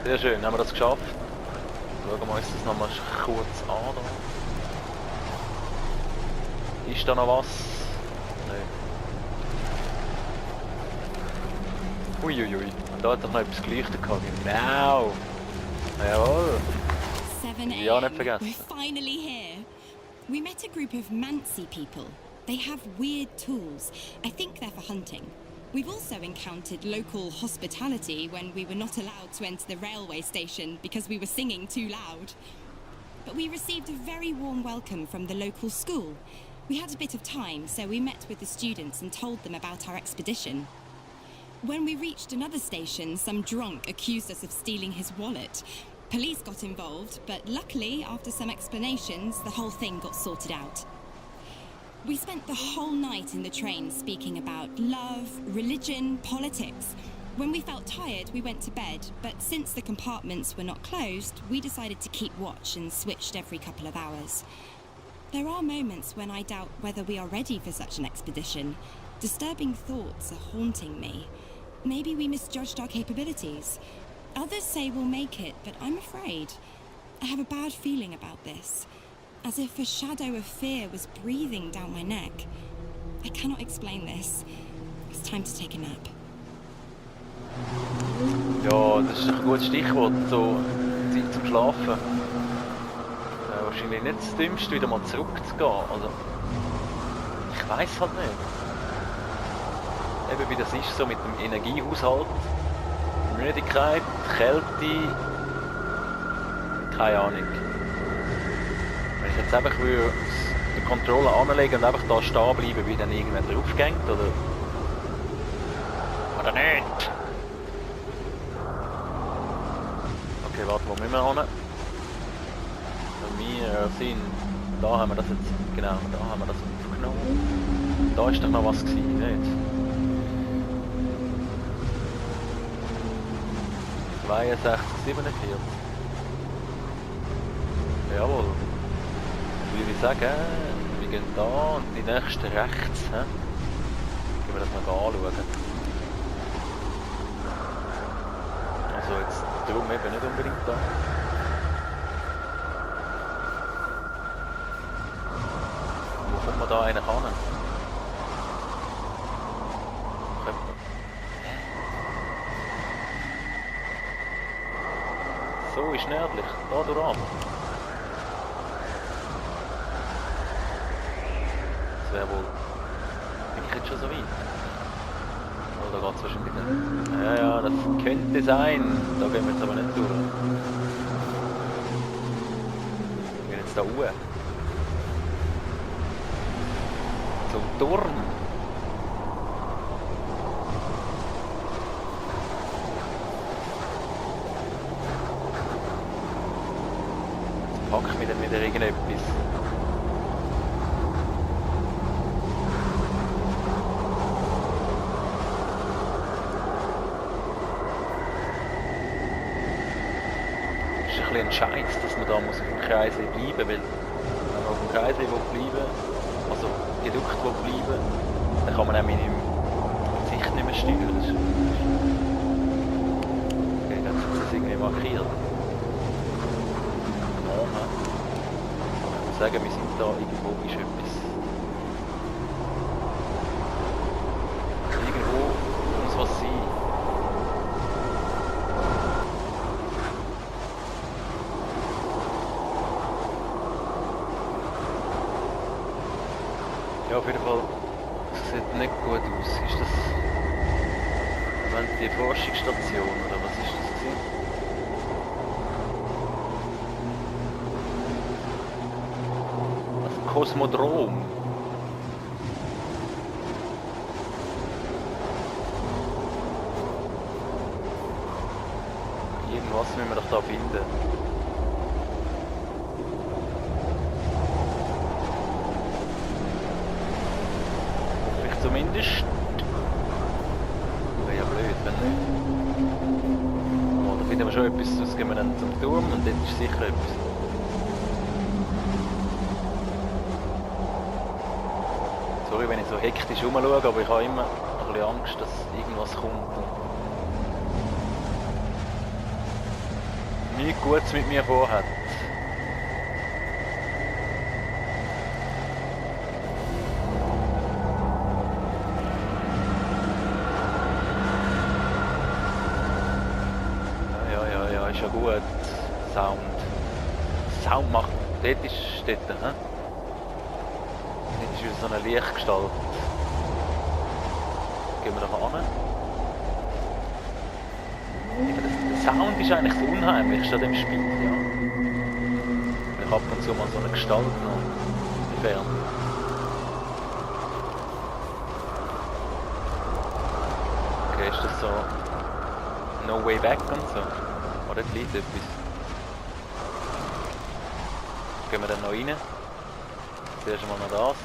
Sehr schön, haben wir das geschafft. Schauen wir uns das nochmal kurz an. Da. Ist da noch was? Nein. Uiuiui, und da hat doch noch etwas geleuchtet gehabt. Genau. Jawohl. 7 a.m. Ja, nicht vergessen. We're finally here. We met a group of Mansi people. They have weird tools. I think they're for hunting. We've also encountered local hospitality when we were not allowed to enter the railway station because we were singing too loud. But we received a very warm welcome from the local school. We had a bit of time, so we met with the students and told them about our expedition. When we reached another station, some drunk accused us of stealing his wallet. Police got involved, but luckily, after some explanations, the whole thing got sorted out. We spent the whole night in the train speaking about love, religion, politics. When we felt tired, we went to bed, but since the compartments were not closed, we decided to keep watch and switched every couple of hours. There are moments when I doubt whether we are ready for such an expedition. Disturbing thoughts are haunting me. Maybe we misjudged our capabilities. Others say we'll make it, but I'm afraid. I have a bad feeling about this. As if a shadow of fear was breathing down my neck. I cannot explain this. It's time to take a nap. Ja, das ist ein gutes Stichwort, so Zeit zum Schlafen. Wahrscheinlich nicht das Dümmste, wieder mal zurückzugehen. Also, ich weiß halt nicht. Eben wie das ist, so mit dem Energiehaushalt. Müdigkeit, Kälte, keine Ahnung. Wenn ich jetzt einfach den Controller anlegen und einfach da stehen bleiben, wie dann irgendwann draufgängt, oder nicht? Okay, warte, wo müssen wir hin? Wir sind, da haben wir das jetzt, genau, da haben wir das aufgenommen. Da ist doch noch was gewesen, nicht? 62, 47. Jawohl. Dann würde ich sagen, wir gehen da und die nächste rechts. He? Gehen wir das mal anschauen. Also jetzt darum eben nicht unbedingt da. Wo kommt man da eigentlich hin? So ist nördlich, da durch. Das wäre wohl. Bin ich jetzt schon so weit? Oder da geht es wahrscheinlich nicht. Ja, das könnte sein. Da gehen wir jetzt aber nicht durch. Wir gehen jetzt da hoch. Zum Turm. Pack mir dann wieder irgendetwas. Es ist ein bisschen ein Scheiß, dass man da muss auf dem Kreisel bleiben muss, weil wenn man auf dem Kreisel bleiben, also geduckt bleiben, dann kann man nämlich nicht mehr, die Sicht nicht mehr steuern. Das ist, okay, dann ist das irgendwie markiert. Ich würde sagen, wir sind da irgendwo, ist etwas. Irgendwo muss was sein. Ja, auf jeden Fall, das sieht nicht gut aus. Ist das die Forschungsstation oder was ist das gewesen? Kosmodrom. Irgendwas müssen wir doch da finden. Hoffe ich zumindest. Wäre ja blöd, wenn nicht. Oh, da finden wir schon etwas, sonst gehen wir dann zum Turm und dort ist sicher etwas. Sorry, wenn ich so hektisch rumschaue, aber ich habe immer ein bisschen Angst, dass irgendwas kommt. nichts Gutes mit mir vorhat. Ja, ist ja gut. Sound. Sound macht. Dort ist dort, hä? Dort ist wieder so eine Lichtgestalt. Gehen wir doch an. Der Sound ist eigentlich das Unheimlichste an dem Spiel, ja. Ich ab und zu mal so eine Gestalt noch entfernt. Okay, ist das so No Way Back und so? Oder liegt etwas? Gehen wir dann noch rein. Zuerst mal noch das.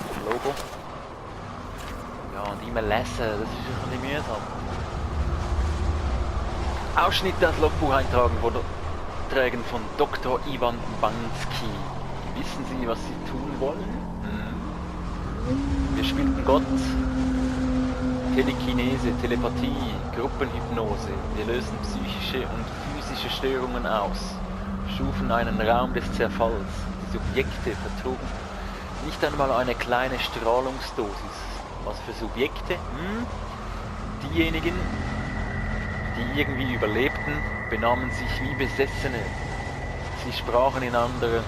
Das Logo. Ja, und immer lesen, das ist ein bisschen mühsam. Ausschnitt des Logbuch eintragen wurde tragen von Dr. Ivan Bansky. Wissen Sie, was Sie tun wollen? Wir spielten Gott, Telekinese, Telepathie, Gruppenhypnose. Wir lösen psychische und physische Störungen aus, schufen einen Raum des Zerfalls. Die Subjekte vertrugen nicht einmal eine kleine Strahlungsdosis. Was für Subjekte? Diejenigen, die irgendwie überlebten, benahmen sich wie Besessene. Sie sprachen in anderen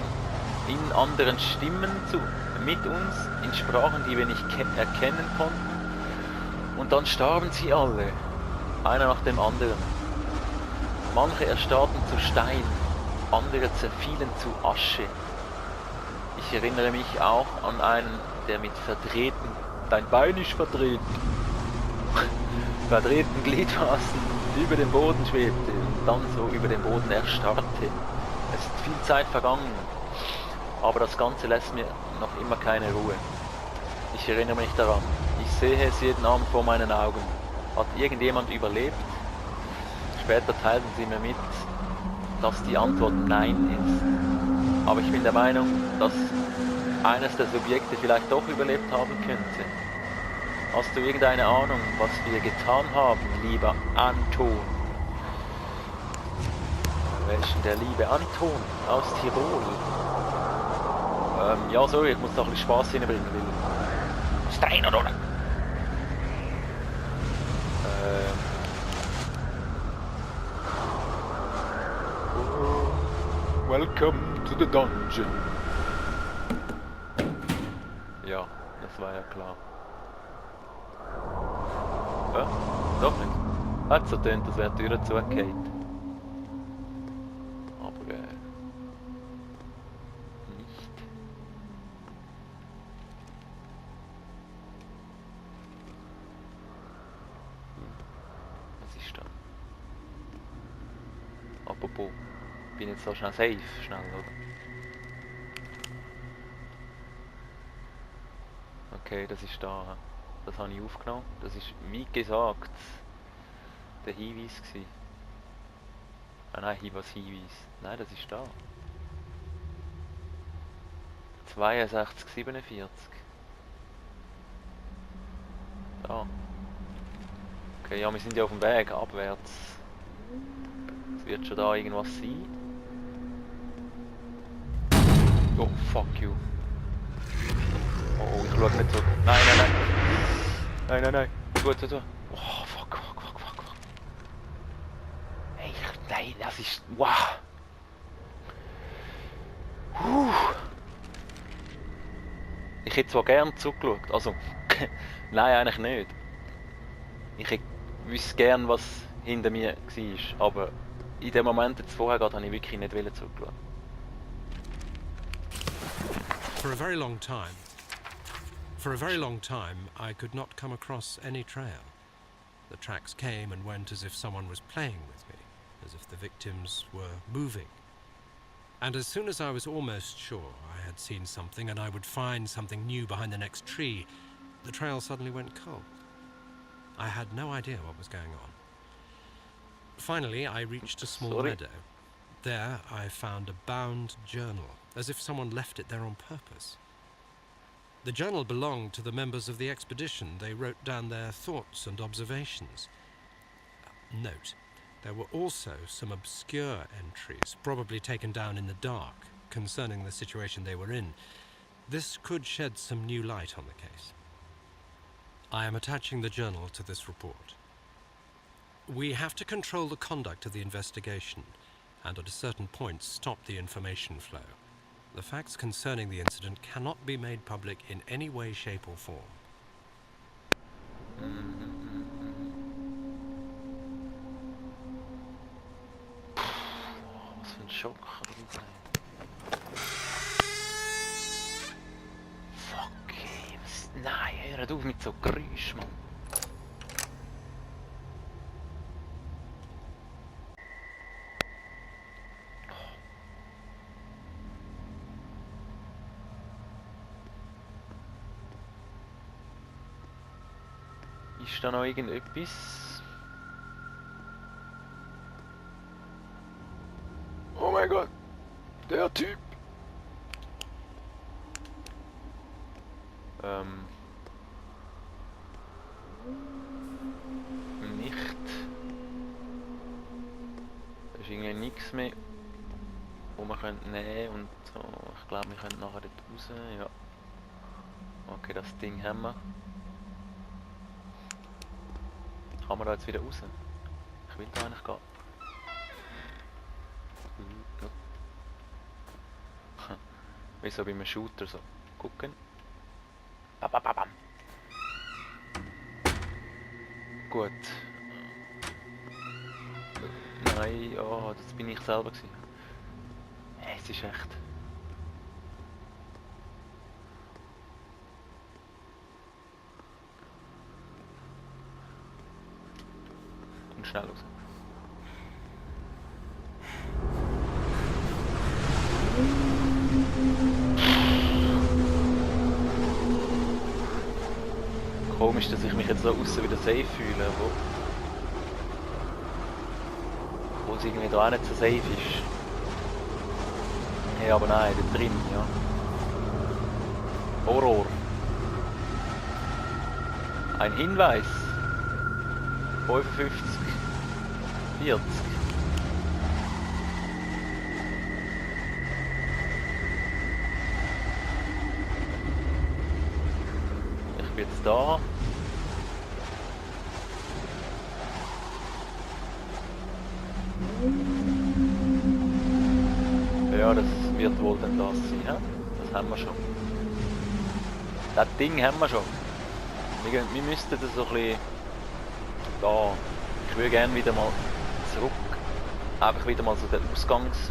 Stimmen mit uns, in Sprachen, die wir nicht erkennen konnten. Und dann starben sie alle, einer nach dem anderen. Manche erstarrten zu Stein, andere zerfielen zu Asche. Ich erinnere mich auch an einen, der mit dein Bein ist verdreht, verdrehten Gliedmaßen über dem Boden schwebte und dann so über dem Boden erstarrte. Es ist viel Zeit vergangen, aber das Ganze lässt mir noch immer keine Ruhe. Ich erinnere mich daran. Ich sehe es jeden Abend vor meinen Augen. Hat irgendjemand überlebt? Später teilten sie mir mit, dass die Antwort Nein ist. Aber ich bin der Meinung, dass eines der Subjekte vielleicht doch überlebt haben könnte. Hast du irgendeine Ahnung, was wir getan haben, lieber Anton? Wer ist denn der liebe Anton aus Tirol? Ja, sorry, ich muss da ein bisschen Spaß hinbringen, weil... Stein oder? Welcome to the dungeon. Ja, das war ja klar. Doch nicht. Hat so tönt, als wäre die Tür zugefallen. Aber nicht. Was ist da? Apropos, bin jetzt so schnell safe, oder? Okay, das ist da. Das habe ich aufgenommen. Das ist, wie gesagt, der Hinweis gewesen. Ah nein, hier was Hinweis. Nein, das ist da. 62,47. Da. Okay, ja, wir sind ja auf dem Weg abwärts. Es wird schon da irgendwas sein. Oh, fuck you. Oh, ich schau nicht so. Nein. Gut. Oh, fuck. Hey, nein, das ist... Wow. Ich hätte zwar gern zugeschaut, also... Nein, eigentlich nicht. Ich hätte wüsste gern, was hinter mir war, aber... In dem Moment jetzt vorher gerade, habe ich wirklich nicht zugeschaut. For a very long time, I could not come across any trail. The tracks came and went as if someone was playing with me, as if the victims were moving. And as soon as I was almost sure I had seen something and I would find something new behind the next tree, the trail suddenly went cold. I had no idea what was going on. Finally, I reached a small meadow. There, I found a bound journal, as if someone left it there on purpose. The journal belonged to the members of the expedition. They wrote down their thoughts and observations. Note, There were also some obscure entries, probably taken down in the dark, concerning the situation they were in. This could shed some new light on the case. I am attaching the journal to this report. We have to control the conduct of the investigation, and at a certain point stop the information flow. The facts concerning the incident cannot be made public in any way, shape or form. Was für ein Schock. Fuck, ey, was... Nein, hör auf mit so Geräusch, Mann. Ist da noch irgendetwas? Oh mein Gott! Der Typ! Nicht. Da ist irgendwie nichts mehr, wo man nehmen und so. Ich glaube, wir können nachher dort raus. Ja. Okay, das Ding haben wir. Kann man da jetzt wieder raus? Ich will da eigentlich gehen. Wie so bei einem Shooter so. Gucken. Bam, bam, bam, bam. Gut. Nein, oh, das bin ich selber gewesen. Es ist echt... Komm schnell raus. Komisch, dass ich mich jetzt so aussen wieder safe fühle, wo es irgendwie da auch nicht so safe ist. Ja, aber nein, da drin, ja. Horror. Ein Hinweis. 55. 40. Ich bin jetzt da. Ja, das wird wohl dann das sein, ja? Das haben wir schon. Das Ding haben wir schon. Wir müssten das so ein bisschen da. Ich würde gerne wieder mal zurück. Einfach wieder mal so den Ausgangspunkt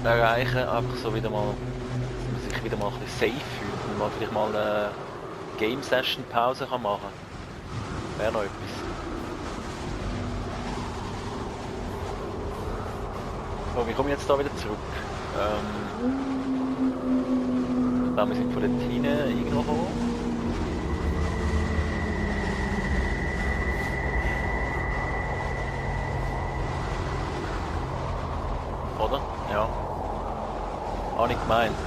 erreichen. Einfach so wieder mal, dass man sich wieder mal ein bisschen safe fühlt. Und man vielleicht mal eine Game Session Pause kann machen kann. Wäre noch etwas. So, wie komme ich jetzt da wieder zurück? Ich glaube, wir sind von dort hinten irgendwo gekommen. Oder? Ja. Habe ich gemeint.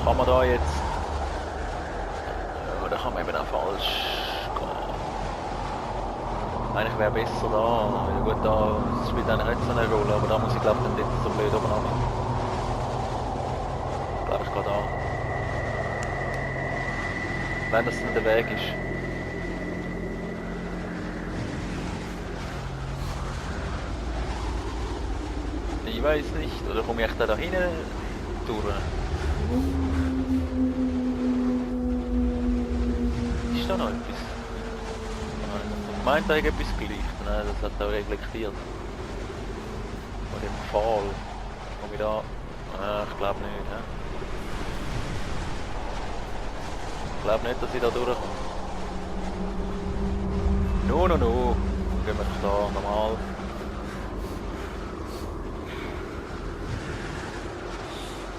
Kann man da jetzt... Ja, da kann man eben auch falsch gehen. Eigentlich wäre besser da. Ja, gut, da spielt eigentlich nicht so eine Rolle, aber da muss ich glaube dann dort so blöd oben runter. Ich glaube, ich gehe da. Wenn das dann der Weg ist. Ich weiß nicht, oder komme ich da hinten durch? Ist da noch etwas? Ich meinte, da etwas geleuchtet, nein, das hat auch reflektiert. Von dem Pfahl. Komme ich da? Ich glaube nicht. He? Ich glaube nicht, dass ich da durchkomme. No. Gehen wir da normal.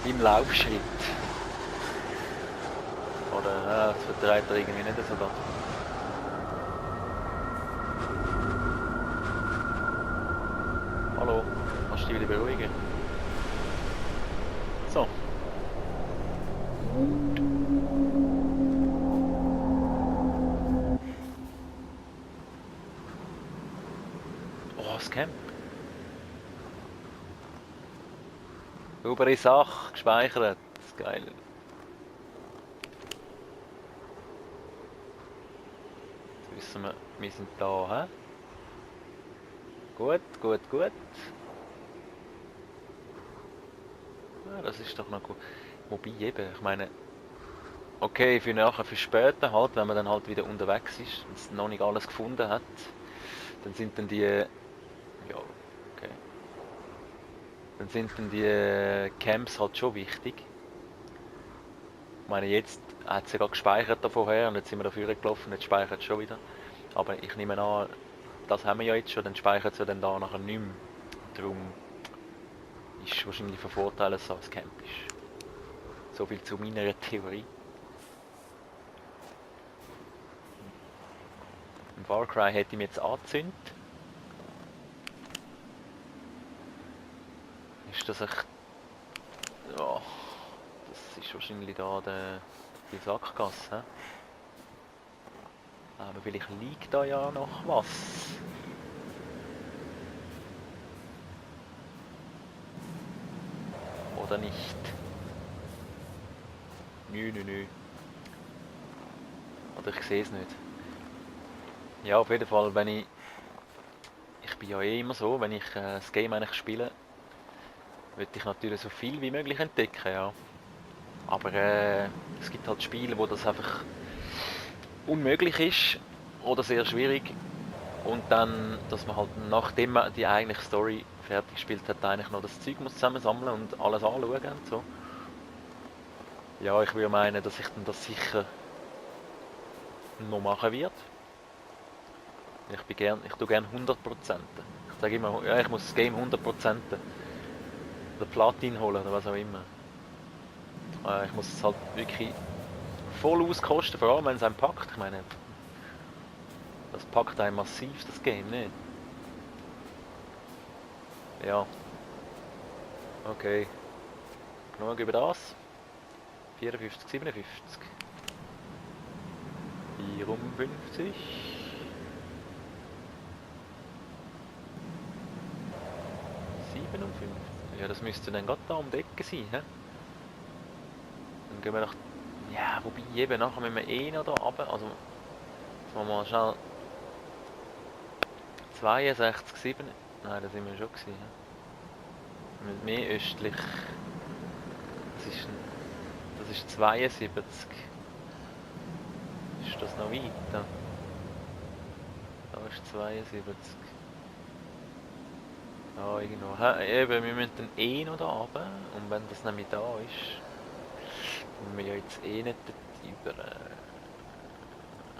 Im Laufschritt. Oder das vertreibt er irgendwie nicht so da. Hallo, kannst du dich wieder beruhigen? So. Camp. Saubere Sache, gespeichert. Das ist geil. Jetzt wissen wir sind da, hä? Gut. Ja, das ist doch noch gut. Wobei eben, ich meine, okay, für später halt, wenn man dann halt wieder unterwegs ist und noch nicht alles gefunden hat, dann sind dann die, ja, okay, dann sind dann die Camps halt schon wichtig. Ich meine, jetzt hat sie ja gerade gespeichert da vorher und jetzt sind wir dafür gelaufen, jetzt speichert es schon wieder. Aber ich nehme an, das haben wir ja jetzt schon, dann speichert es ja dann da nachher nicht mehr. Darum ist es wahrscheinlich von Vorteil, dass es so ein Camp ist. So viel zu meiner Theorie. Im Far Cry hätte ich mich jetzt angezündet. Ist das echt... Ja, das ist wahrscheinlich da die Sackgasse, he? Aber vielleicht liegt da ja noch was. Oder nicht? Nö. Oder ich sehe es nicht. Ja, auf jeden Fall, wenn ich bin ja eh immer so, wenn ich das Game eigentlich spiele, will ich natürlich so viel wie möglich entdecken, ja. Aber es gibt halt Spiele, wo das einfach unmöglich ist oder sehr schwierig und dann, dass man halt nachdem man die eigentliche Story fertig gespielt hat, eigentlich noch das Zeug muss zusammensammeln und alles anschauen und so. Ja, ich würde meinen, dass ich dann das sicher noch machen werde. Ich tue gerne 100%. Ich sage immer, ja, ich muss das Game 100% oder Platin holen oder was auch immer. Ich muss es halt wirklich voll auskosten, vor allem wenn es einen packt. Ich meine, das packt einen massiv, das Game, nicht? Ja. Okay. Genug über das. 54, 57. 54. Ja, das müsste dann gerade da um die Ecke sein, he? Dann gehen wir nach... Ja, wobei eben nachher müssen wir eh noch da runter, also... Jetzt machen wir mal schnell... 62, 7... Nein, da sind wir schon gewesen, he? Mit mehr östlich... Das ist 72. Ist das noch weiter? Da ist 72. Ja, irgendwo. Eben, wir müssen dann eh noch da runter. Und wenn das nämlich da ist, dann wir ja jetzt eh nicht dort über.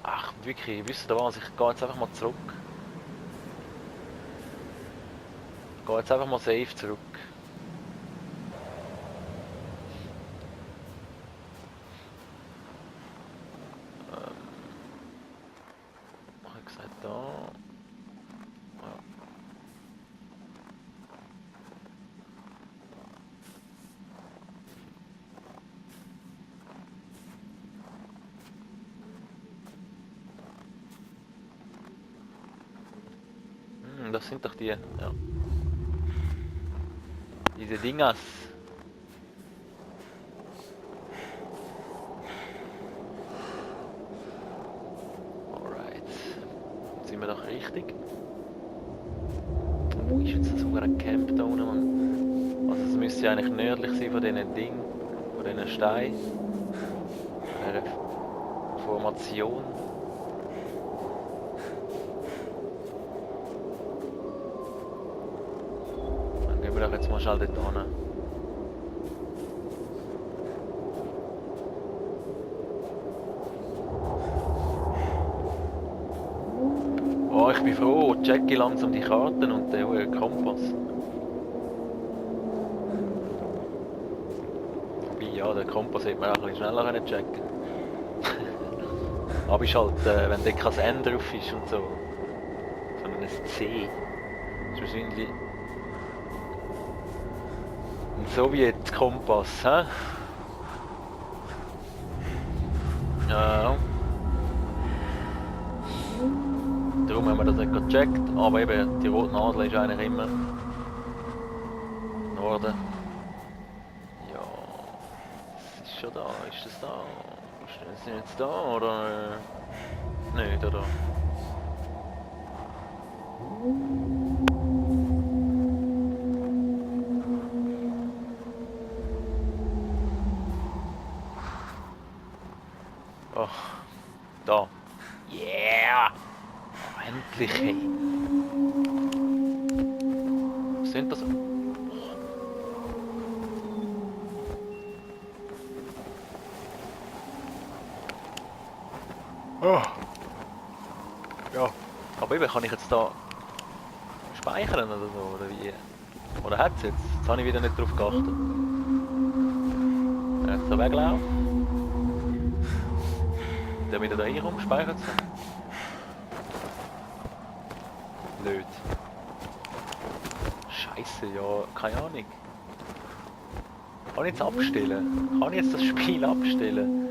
Ach, wirklich, wisst ihr was? Ich gehe jetzt einfach mal zurück. Ich gehe jetzt einfach mal safe zurück. Was habe ich gesagt? Da. Das sind doch die, ja. Diese Dingers. Alright. Jetzt sind wir doch richtig. Wo ist jetzt das ein Camp da unten, Mann? Also es müsste ja eigentlich nördlich sein von diesen Dingen, von diesen Steinen. Von dieser Formation. Gehen wir doch jetzt mal schnell dort hin. Oh, ich bin froh, checke langsam die Karten und den Kompass. Wobei, ja, den Kompass hätte man auch ein bisschen schneller checken können. Aber ist halt, wenn dort kein N drauf ist und so, sondern ein C, ist wahrscheinlich ein Sowjet-Kompass, hä? Ja. Darum darum haben wir das nicht gecheckt. Aber eben, die rote Nadel ist eigentlich immer Norden. Ja, es ist schon da. Ist das da? Ist das jetzt da oder nicht, oder? Oh, da. Yeah! Oh, endlich, hey. Was sind das? Oh. Ja. Aber eben, kann ich jetzt da speichern oder so, oder wie? Oder hat es jetzt? Jetzt habe ich wieder nicht drauf geachtet. Wenn ich jetzt da weglaufe, der wieder da reinkommt, speichert es. Blöd. Scheiße, ja, keine Ahnung. Kann ich jetzt abstellen? Kann ich jetzt das Spiel abstellen?